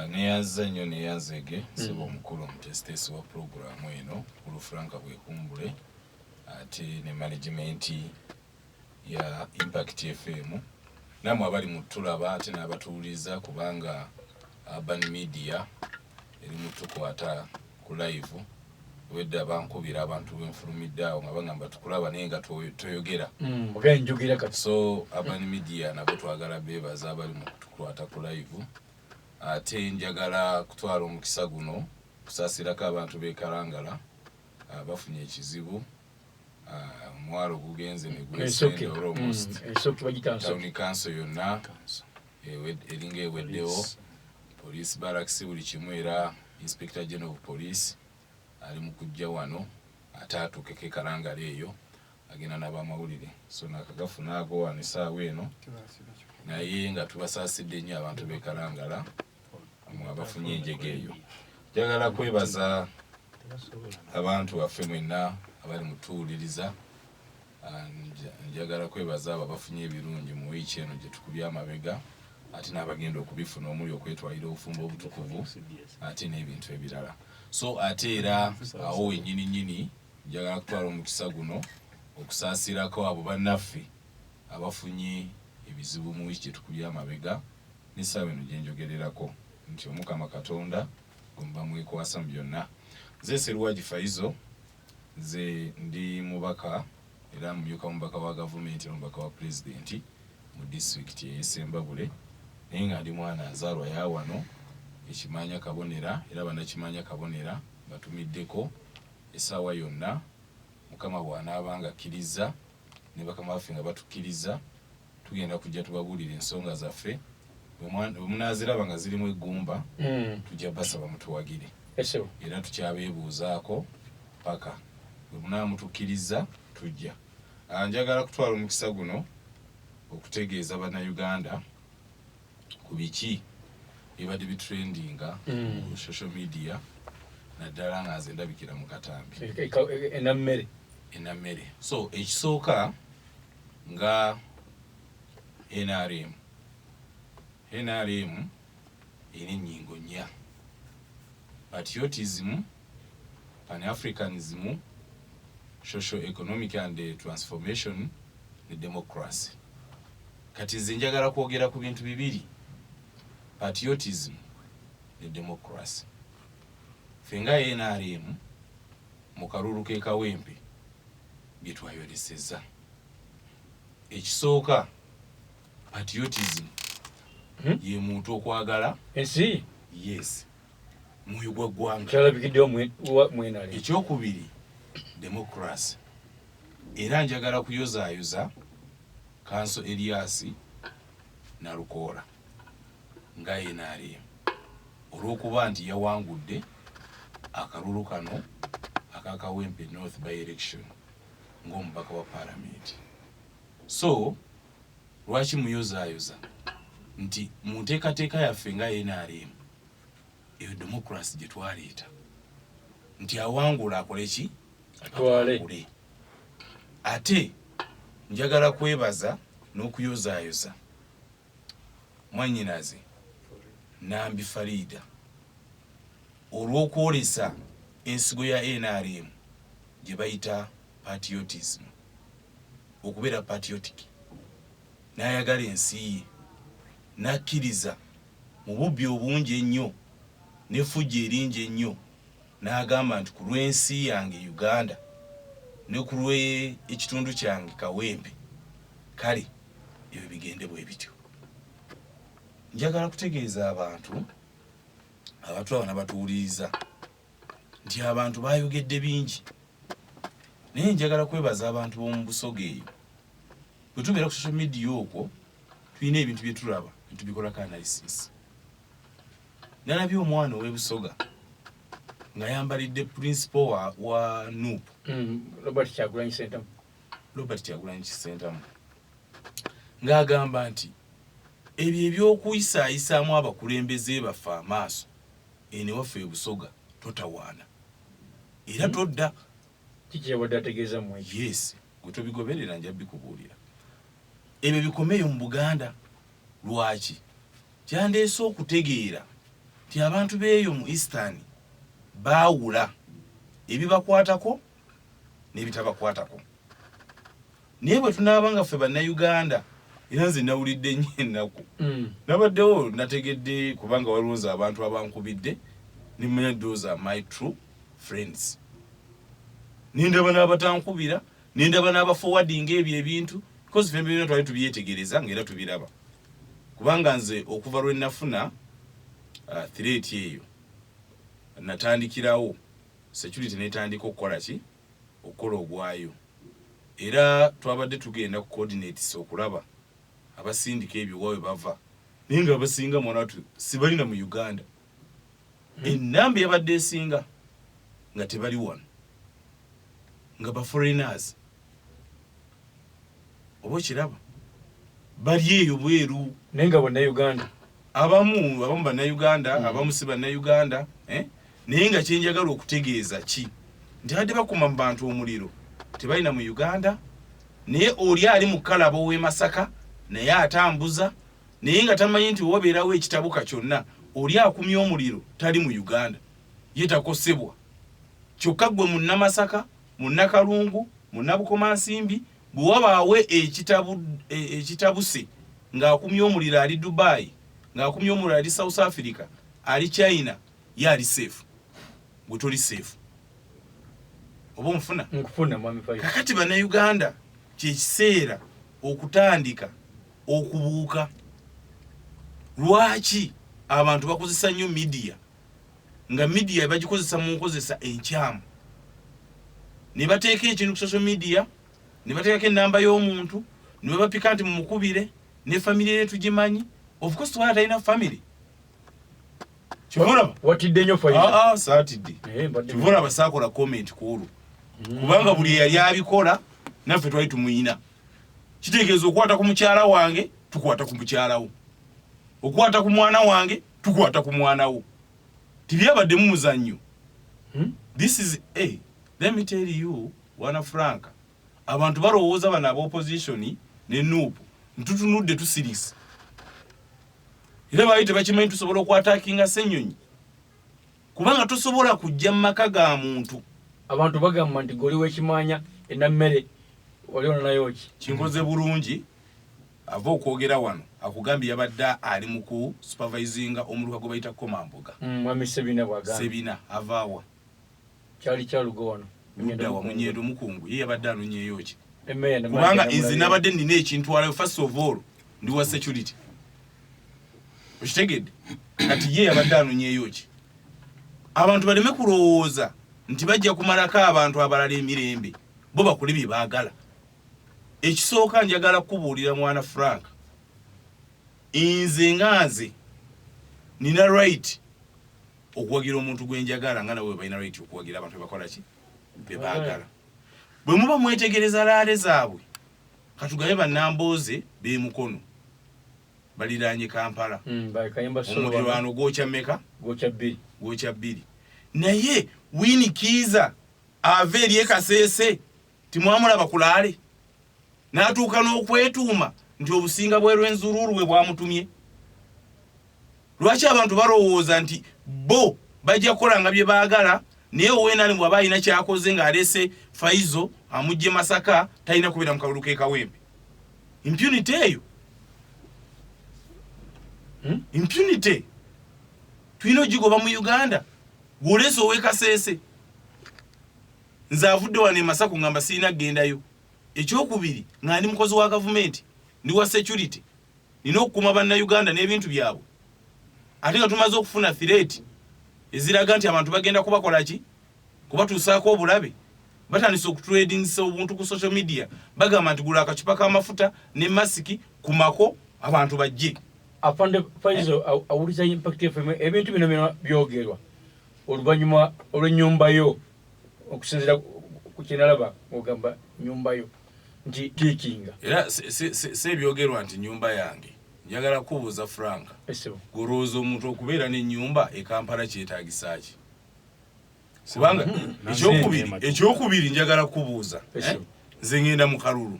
Neyanziza nnyo, neyanzege sebo omukulu omuteesiteesi wa pulogulaamu eno, Mukulu Frank Bwekumbule, ate ne management ya Impact FM, nammwe abali mu tulaba ate n'abatuwuliriza, kubanga Urban Media eri mu tukwata ku live. Wedda bankubira abantu benfulumidde awo nga bagamba tukulaba naye nga toyogera. Ogaye njogera kati. So Urban Media nabo twagala beebaza abali mu kutukwata ku live. Ate njagala kutwala omukisa guno kusaasirako abantu b'e Kalangala bafunye ekizibu, omwalo gugenze ne ensoke gwesenda almost ensoke bagita nsoke. Town council yonna eringa eweddewo, police barracks, buli kimu. Era Inspector General of Police ali mu kujja wano ate atuukeko e Kalangala eyo, agenda n'abamawulire, so nakagafuna ago wano essaawa eno. Naye nga tubasaasidde nnyo abantu b'e Kalangala mwe abafunye enjega eyo. Njagala kwebaza abantu baffe mwenna abali mutuwuliriza. Njagala kwebaza abo abafunye ebirungi mu wiiki eno gye tukubye amabega, ate n'abagenda okubifuna, omuli okwetwalira obufumbo obutukuvu ate n'ebintu ebirala. So ate era awo wennyini nnyini njagala kutwala omukisa guno okusaasirako abo bannaffe abafunye ebizibu mu wiiki gye tukubye amabega n'essaawa eno gye njogererako, nti Omukama Katonda gwe muba mwekwasa mu byonna. Nze Seruwagi Faizo, nze ndi mubaka era mumyuka mubaka wa gavumenti era omubaka wa pulezidenti mu disitulikiti ey'Esembabule, naye nga ndi mwana nzaalwa ya wano Ekimanya Kabonera, era bannakimanya Kabonera batumiddeko essaawa yonna. Mukama bw'anaaba nga akkiriza ne bakama baffe nga batukkiriza, tugenda kujja tubabuulira ensonga zaffe. Bwe munaaziraba nga zirimu eggumba, tujja basaba mutuwagire. Esebo. Era tukyabeebuuzaako paka bwe munaba mutukkiriza tujja. Njagala kutwala omukisa guno okutegeeza Bannayuganda ku biki bibadde bitrendinga ku social media, naddala nga nze ndabikira mu katambi. Enammere. Enammere. So ekisooka, nga NRM, NRM erina ennyingo nnya: patriotism, pan-Africanism, social economic and transformation ne democracy. Kati nze njagala kwogera ku bintu bibiri, patriotism ne democracy. Ffe nga NRM mu kalulu k'e Kawempe bye twayoleseza, ekisooka patriotism. Ye muntu okwagala ensi. Yes, mwoyo gwa ggwanga. Kyalabikiddewo mwenale. Ekyokubiri democracy. Era njagala kuyozaayoza Counsel Erias Nalukoola nga NRM olw'okuba nti yawangudde akalulu kano aka Kawempe North by election ng'omubaka wa paalamenti. So lwaki muyozaayoza? Nti mu nteekateeka yaffe nga NRM, eyo democracy gye twaleeta nti awangula akole ki? Atwale. Awangule. Ate njagala kwebaza n'okuyozaayoza mwannyinaze Nambi Farida olw'okwolesa ensigo ya NRM gye bayita patriotism, okubeera patriotic, n'ayagala ensi ye, n'akkiriza mu bubbi obungi ennyo n'effujjo eringi ennyo, n'agamba nti ku lw'ensi yange Uganda ne ku lw'ekitundu kyange Kawempe, kale ebyo bigende bwe bityo. Njagala kutegeeza abantu abatulaba nabatuwuliriza nti abantu bayogedde bingi, naye njagala kwebaza abantu b'omu Busoga eyo. Bwe tubeera ku social media okwo, tulina ebintu bye tulaba netubikolako analysis. Nalabye omwana ow'ebusoga ng'ayambalidde principal wa NUP. Robert Kyagulanyi Sentamu. Robert Kyagulanyi Sentamu, ng'agamba nti ebyo ebyokuyisaayisaamu abakulembeze baffe amaaso eno ewaffe ebusoga totawaana era todda. Kiki yabadde ategeeza mu ekyo? Yes, gwe tobigoberera, nja bikubuulira. Ebyo bikomeyo mu Buganda. Lwaki kyandeese okutegeera? Ti abantu b'eyo mu Eastern baawula ebibakwatako n'ebitabakwatako. Naye bwe tunaaba nga ffe Bannayuganda, era nze nawulidde nnyo ennaku. Nabaddewo nategedde kubanga waliwo nze abantu abankubidde ne mmanya nti those are my true friends. Ne ndaba n'abatankubira, ne ndaba n'abaforwardinga ebyo ebintu because ffe byonna twali tubyetegereza ng'era tubiraba. Kubanga nze okuva lwe nafuna threat eyo natandikirawo security netandika okukola ki, okukola ogwayo, era twabadde tugenda ku coordinates okulaba abasindika ebyo wa we bava, naye nga abasinga mwana watu sibalina mu Uganda. Enamba eyabadde esinga nga tebali wano, nga ba foreigners, oba okiraba bali eyo bweru. Naye nga Bannayuganda. Abamu Bannayuganda, abamu si Bannayuganda, eh? Naye nga kyenjagala okutegeeza ki nti abadde bakuma mu bantu omuliro tebalina mu Uganda, naye oli ali mu kalaba ow'e Masaka naye atambuza, naye nga tamanyi nti wabeerawo ekitabuka kyonna, oli akumye omuliro tali mu Uganda, ye takosebwa. Kyokka ggwe Munnamasaka, Munnakalungu, Munnabukomansimbi, bwe wabaawo ekitabuse ng'akumye omuliro ali Dubai, ng'akumye omuliro ali South Africa, ali China, ye ali safe, gwe toli safe. Oba onfuna? Nkufuna, Mwami Faizo. Kakati Bannayuganda kyekiseera okutandika okubuuka. Lwaki abantu bakozesa nnyo media, nga media bagikozesa mu nkozesa enkyamu, ne bateeka ekintu ku social media, ne bateekako ennamba y'omuntu, ne babapika nti mumukubire, ne family ye tugimanyi. Of course twala talina family, kyova olaba Watidde nnyo, Faizo. Aa, saatidde. Mbadde Kyova olaba saakola comment ku olwo, kubanga buli eyali abikola naffe twali tumuyina. Kitegeeza okwata ku mukyala wange tukwata ku mukyala wo, okwata ku mwana wange tukwata ku mwana wo. Tibyabaddemu muzannyo. This is, hey, let me tell you, wana Frank, abantu balowooza bano aba opposition ne NUP ntutunudde tusirise, era baali tebakimanyi tusobola okwattackinga Ssenyonyi, kubanga tosobola kujja mu maka ga muntu. Abantu bagamba nti goli w'ekimanya enammere wali ononayo ki? Kinkoze bulungi ava okwogera wano, akugambye yabadde ali mu ku supervisinga omuluka gwe bayita Komamboga. Mwami Sebina bwagambye. Sebina avaawa? Kyali kyalugo wano. Luddawa? Munyeedo Mukungu ye yabadde anonyeeyo ki? Emmeya. Kubanga nze nabadde nina ekintwalayo. First of all, ndi wa security, okitegedde? Kati ye yabadde anonyeeyo ki? Abantu baleme kulowooza nti bajja kumalako abantu abalala emirembe, bo bakole bye baagala. Ekisooka, njagala kukubuulira, mwana Frank, nze nga nze nina right okuwagira omuntu gwe njagala, nga nawe balina right okuwagira abantu bebakola ki, be baagala. Bwe muba mwetegereza rally zaabwe, katugabe bannambooze b'emukono baliraanye Kampala. Kayemba Solo wano. Omulirwano gwokya meka? Gwokya bbiri. Gwokya bbiri, naye Winnie Kiiza ava eri ekaseese timwamulaba ku rally n'atuuka n'okwetuuma nti obusinga bwerwenzululu bwe bwamutumye. Lwaki abantu balowooza nti bo bajja kukolanga bye baagala, naye owenani bw'aba alina kyakoze ng'alese Faizo amugje Masaka, talina kubeera mu kalulu k'e Kawempe? Impunity eyo. Impunity tulina ogigoba mu Uganda. Gwolese ow'ekaseese, nze avudde wano e Masaka ngamba sirina kgendayo. Ekyokubiri, nga ndi mukozi wa gavumenti, ndi wa security, nina okukuuma Bannayuganda n'ebintu byabwe, ate nga tumaze okufuna threat eziraga nti abantu bagenda kubakola ki, kubatuusaako obulabe. Batandise okutradingisa obuntu ku social media, bagamba nti gula akacupa k'amafuta ne masiki kumako abantu bajje. Afande Faizo, awuliza Impact FM, ebintu bino byona byogerwa oluvannyuma olw'ennyumba yo, okusinziira ku kyenalaba ng'ogamba nnyumba yo nti tiikinga. Era si ebyogerwa nti nyumba yange. Njagala kubuuza, Frank. Esebo. Golowooza omuntu okubeera n'ennyumba e Kampala kyetaagisa ki? Kubanga ekyokubiri njagala kubuuza, eh? Esebo. Nze ngenda mu kalulu,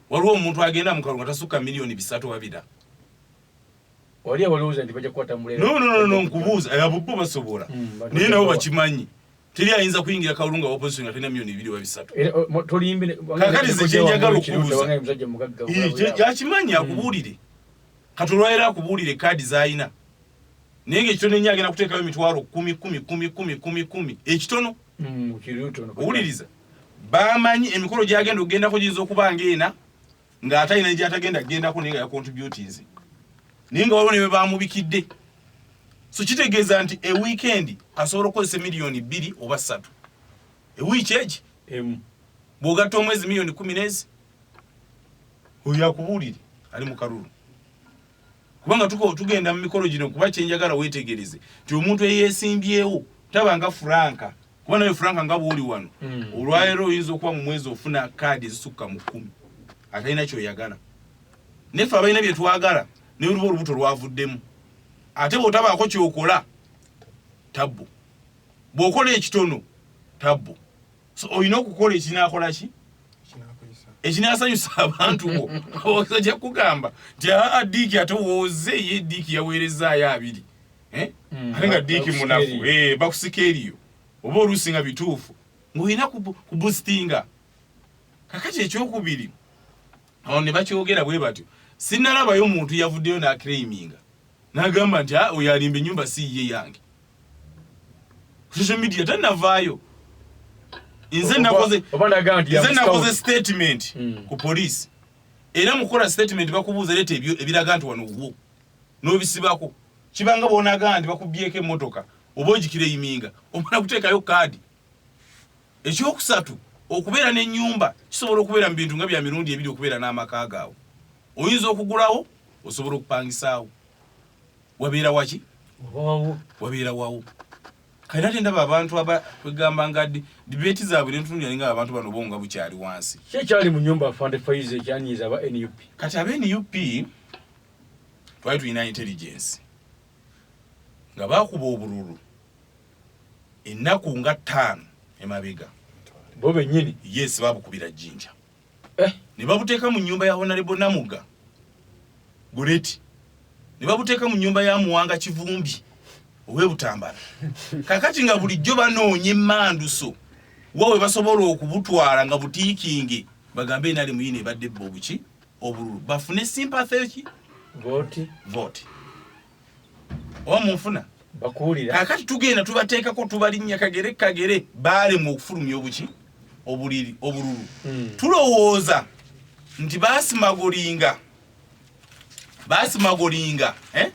waliwo omuntu agenda mu kalulu nga tasukka miliyoni 3 babira. Wali abalowooza nti bajja kukwata mulere. No, no, no, no, nkubuuza abo bo basobola. Naye nabo bakimanyi. Teri ayinza kuyingira kalulu nga opposition nga talina 2 million oba 3. Era, tolimbi. Kaakati nze kye njagala okubuuza. Wange musajja mugagga. Yakimanyi, akubuulire. Kati olwaleero akubuulire kaadi z'alina, naye ng'ekitono ennyo agenda kuteekayo 10,000 10 10 10 10 10, ekitono. Kirutono. Owuliriza, bamanyi emikolo gyagenda okugendako giyinza okuba ng'ena ng'ate alina gyatagenda kugendako, naye nga yacontributinze, naye nga waliwo ne bwe bamubikidde. So kitegeeza nti e weekend asobola okukozesa 2 million oba 3 ewiiki egi. Emu. Bw'ogatta omwezi, 10 million nezi. Oyo akubuulire ali mu kalulu, kubanga tugenda mu mikolo gino. Kuba kyenjagala weetegereze nti omuntu eyeesimbyewo taba nga Franka, kuba nawe Franka nga bw'oli wano, olwaleero oyinza okuba mu mwezi ofuna kaadi ezisukka mu 10, atalina kyoyagala. Neffe abalina bye twagala, ne luba olubuto lwavuddemu, ate bw'otabaako kyokola tabbu, bw'okola ekitono tabbu. So olina okukola ekinaakola ki, ekinasanyusa abantu bo. Ojja kugamba nti aa, Diiki ate wooze ye Diiki yaweerezaayo abiri. Eh? Ate nga Diiki bakusika munafu. eriyo. Bakusika eriyo oba oluusi nga bituufu ng'olina kuboostinga. Kakati ekyokubiri, awo ne bakyogera bwe batyo, sinnalabayo muntu yavuddeyo n'aclaiminga n'agamba nti, "Ah, oyo alimba, ennyumba si ye yange." Ku social media tannavaayo. Nze nakoze Oba naga nti nze nakoze ya statement ku police. Era mukola statement bakubuuza, leeta ebyo ebiraga nti wano wo n'obisibako. Kibanga bw'onagaa nti bakubyeko emmotoka oba ogiclaiminga, omala kuteekayo kaadi. Ekyokusatu, okubeera n'ennyumba kisobola okubeera mu bintu nga bya mirundi ebiri. Okubeera n'amaka gaawe, oyinza okugulawo, osobola okupangisaawo, wabeera waki? Obawo. Wabeera wawo. Kale ate ndaba abantu kwegamba nga debate zaabwe nentunulira nga abantu bano bo nga bukyali wansi. Ki ekyali mu nyumba, Afande Faiza, ekyanyiiza aba NUP? Kati aba NUP twali tulina intelligence nga bakuba obululu ennaku nga 5 emabega. Bo bennyini? Yes, babukubira Jjinja. Eh. Ne babuteeka mu nyumba ya Honorable Namuga Goreti, ne babuteeka mu nyumba ya Muwanga Kivumbi ow'e Butambala. Kakati nga bulijjo banoonya emmanduso wa we basobola okubutwala nga butiikinge, bagambe enali muyina ebadde ebba obuki obululu, bafune sympathy ki? Vote. Vote. Oba munfuna? Bakuwulira. Kakati tugenda tubateekako, tubalinnya kagere kagere, baalemwa okufulumya obuki obuliri obululu. Tulowooza nti basmugglinga, eh?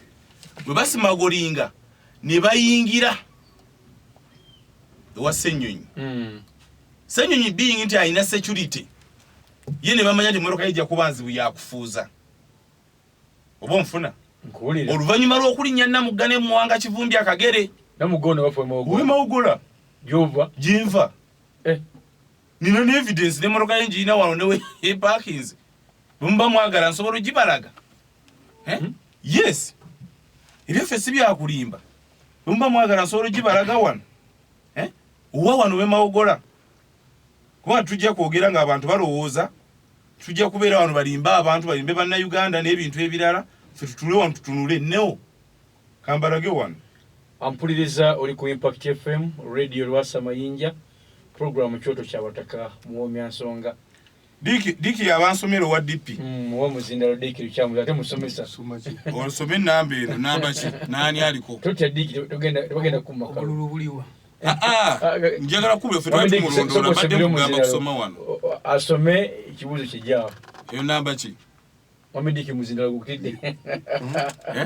Bwe basmugglinga ne bayingira ewa Ssenyonyi, Ssenyonyi being nti alina security ye, ne bamanya nti emmotoka ye ejja kuba nzibu yakufuuza. Oba onfuna? Nkuwulira. Oluvannyuma lw'okulinnya Namugga ne Muwanga Kivumbi akagere. Namugono waffe Mawogola. Wemawogola. Gyova. Gyenva. Eh. Nina ne evidence n'emmotoka ye ngirina wano newe eparkinze. Bwe muba mwagala nsobola ogibalaga. Eh? Yes, ebyaffe si byakulimba. Bwe muba mwagala nsobola ogibalaga wano. Eh? Owa wano wemawogola, kuba tujja kwogera ng'abantu balowooza tujja kubeera wano balimbe abantu, balimbe Bannayuganda n'ebintu ebirala. Ffe tutule wano tutunule neo kambalage wano. Ampuliriza, oli ku Impact FM Radio, Lwasa Mayinja, programu Kyoto Kyabataka, muwoomya nsonga. Diki yabansomera owa DP. Owa muzindalo Diki Lukyamuzi, ate musomesa. Osome enamba eno, namba ki, naani aliko? Totya Diki, tebagenda kumaka. Obululu buliwa? Ah, ah, njagala kuba ffe twali tumulondoola, badde mugamba kusoma wano. Asome ekibuuzo kijaawo. Eyo namba ki? Mwami Diki muzindalo gukidde. Eh?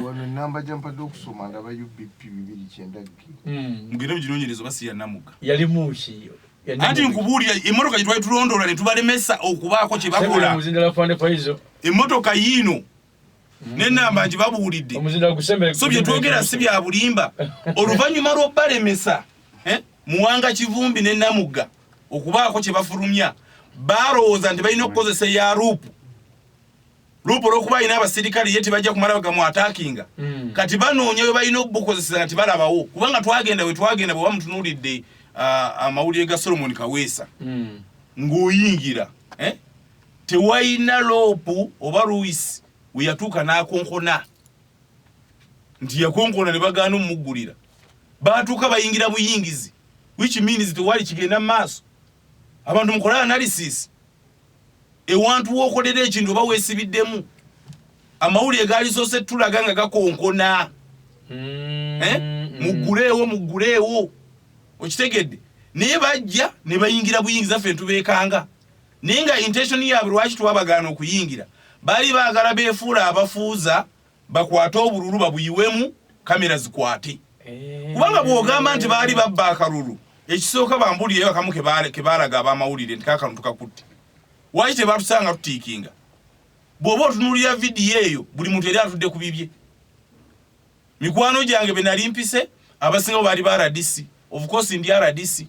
Wano enamba gyampadde okusoma ndaba UBP 290 G. Mugende muginoonyereza oba si ya Namugga. Yali muki? Anti nkubuulira emmotoka gye twali tulondoola ne tubalemesa okubaako kye bakola. Muzindalo Afande Faizo. Emmotoka yiino n'enamba ngibabuulidde. Omuzindalo gusembere. So bye twogera si bya bulimba. Oluvannyuma lw'obalemesa, Muwanga Kivumbi ne Namugga okubaako kye bafulumya, balowooza nti balina okukozesa eya LOP. LOP olw'okuba alina abasirikale, ye tebajja kumala bagamu attackinga. Kati banoonya we balina okubukozesa nga tebalabawo, kubanga twagenda we twagenda, bwe bamutunuulidde, amawulire ga Solomon Kaweesa, ng'oyingira, eh? Tewalina LOP oba Louis we yatuuka n'akonkona. Nti yakonkona ne bagaana omuggulira. Baatuuka bayingira buyingizi, which means tewali kigenda mu maaso. Abantu mukole analysis. Ewantu w'okolera ekintu oba weesibiddemu, amawulire gaalisoose tulaga nga gakonkona. Eh? Mugguleewo, mugguleewo, okitegedde? Naye bajja ne bayingira buyingiza, ffe ntubeekanga. Naye nga intention yaabwe lwaki twabagaana okuyingira, baali baagala beefuula abafuuza, bakwate obululu babuyiwemu, kamera zikwate. Kubanga bw'ogamba nti baali babba akalulu, ekisooka bambulireyo akamu ke baalaga ab'amawulire nti kaakano tukakutte. Waki tebatusanga tutiikinga? Bw'oba otunuulira vidiyo eyo, buli muntu yali atudde ku bibye. Mikwano gyange be nali mpise abasinga baali ba RDC. Of course ndi RDC.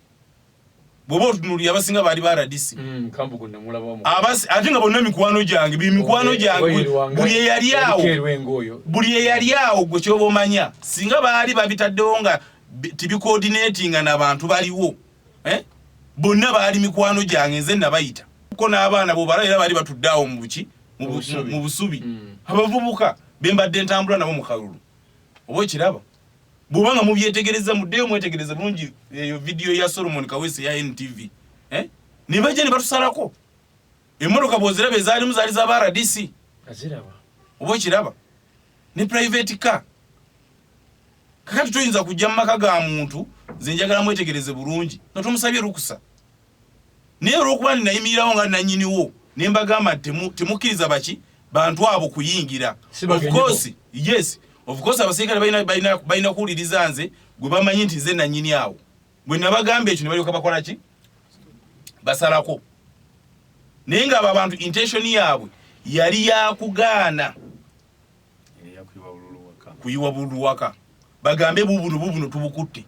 Bw'oba otunuulira abasinga baali ba RDC. Kambugu namulabamu. Ate nga bonna mikwano gyange, buli mikwano gyange, buli eyali awo, Erwengo oyo. Buli eyali awo. Gwe kyoba omanya, singa baali babitaddewo nga tibicoordinatinga n'abantu baliwo, eh? Bonna baali mikwano gyange, nze nabayita ko n'abaana bwobala era baali batudde awo mu buki, Mu busubi. Mu busubi. Abavubuka bembadde ntambula nabo mu kalulu, oba okiraba, bw'oba nga mubyetegereza, muddeyo mwetegereze bulungi eyo vidiyo ya Solomon Kawesi ya NTV, eh? Ne bajja ne batusalako emmotoka, bw'oziraba ezaalimu zaali za ba RDC. Aziraba. Oba okiraba, ne private car. Kakati toyinza kujja mu maka ga muntu, nze njagala mwetegereze bulungi, nga tomusabye lukusa. Naye olwokuba ninayimirirawo nga nanyiniwo, ne mbagamba nti temukkiriza baki bantu abo kuyingira. Si Of bagenyi bo. course, yes, of course abasirikale balina kuwuliriza nze gwe bamanyi nti nze nanyini awo. Bwe nabagamba ekyo ne balyoka bakola ki, basalako. Naye nga abo abantu intention yaabwe yali yakugaana Eyakuyiwa bululu waka. Kuyiwa bululu waka, bagambe bubuno bubuno tubukutte.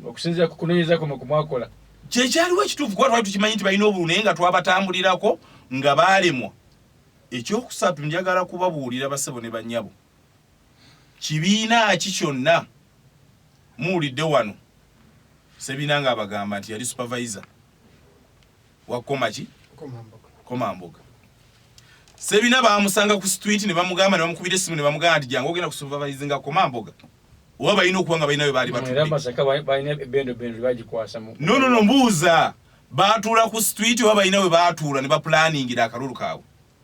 Okusinziira ku kunoonyereza kumwe kumwakola. Kyekyaliwo ekituufu, kuba twali tukimanyi nti balina obululu, naye nga twabatambulirako nga baalemwa. Ekyokusatu, njagala kubabuulira basebo ne bannyabo, kibiina ki kyonna muwulidde wano Sebina nga abagamba nti yali supervisor wa Komaki Komamboga. Sebina bamusanga ku street ne bamugamba, ne bamukubira essimu ne bamugamba nti jangu ogenda ku supervisinga Komamboga, oba balina okuba nga balina we baali Era batudde. Masaka balina ebendo bendo bagikwasa mu No, mbuuza, baatuula ku street oba balina we baatuula ne bapulaningira akalulu kaabwe?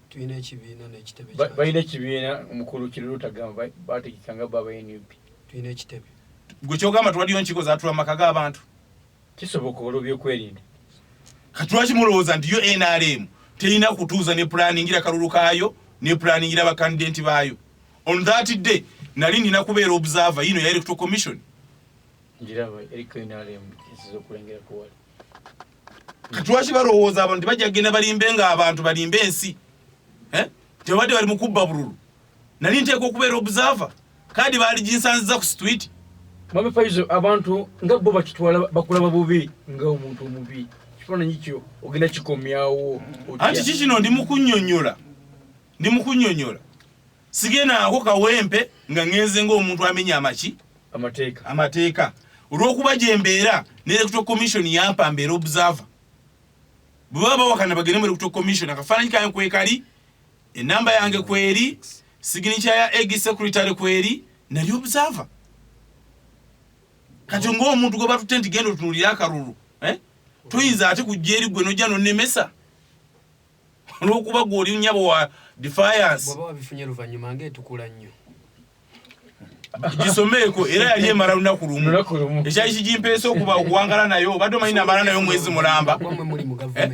Tulina ekibiina n'ekitebe. Balina ekibiina, omukulu Kiruluta gamba bategeka nga bo aba NUP. Tulina ekitebe. Gwe kyogamba twaliyo nkiiko zaatuula mu maka g'abantu? Kisoboka olw'ebyokwerinda. Kati lwaki mulowooza nti yo NRM terina kutuuza ne pulaningira kalulu kaayo, ne pulaningira bakandidenti baayo? On that day nali nina kubeera observer yino ya Electoral Commission. Njiraba eriko NRM esiza okulengerako wali. Kati lwaki balowooza abantu tebajja kugenda balimbe nga abantu balimbe ensi, eh? Tebadde bali mu kubba bululu. Nali nteekwa okubeera observer, kadi baali ginsanziza ku street. Mwami Faizo, abantu nga bo bakitwala bakulaba bubi nga omuntu omubi. Kifaananyi kyo ogenda kikomyawo otya? Anti kikino ndi mukunnyonnyola, ndi mukunnyonnyola, sigendaako Kawempe nga ŋŋenze ng'omuntu amenya amaki amateeka. Amateeka. Olw'okuba gye mbeera ne Electoral Commission yampa mbeera observer, bwe baba bawakana bagende mu Electoral Commission. Akafaananyi kange kwekali, enamba yange kweri, signature ya eg secretary kweri, nali observer. Kati ng'omuntu gwe batutte nti genda otunuulire akalulu, eh? Toyinza ate kujja eri gwe nojja nonnemesa olw'okuba gwe oli nnyabo wa defiance. Bw'oba wabifunye luvannyuma ng'etukula nnyo. Gisomeeko, era yali emala lunaku lumu. Lunaku lumu. Ekyali kigimpeesa okuba okuwangala nayo, obadde omanyi namala nayo omwezi mulamba. Kuba mwe muli mu gavumenti.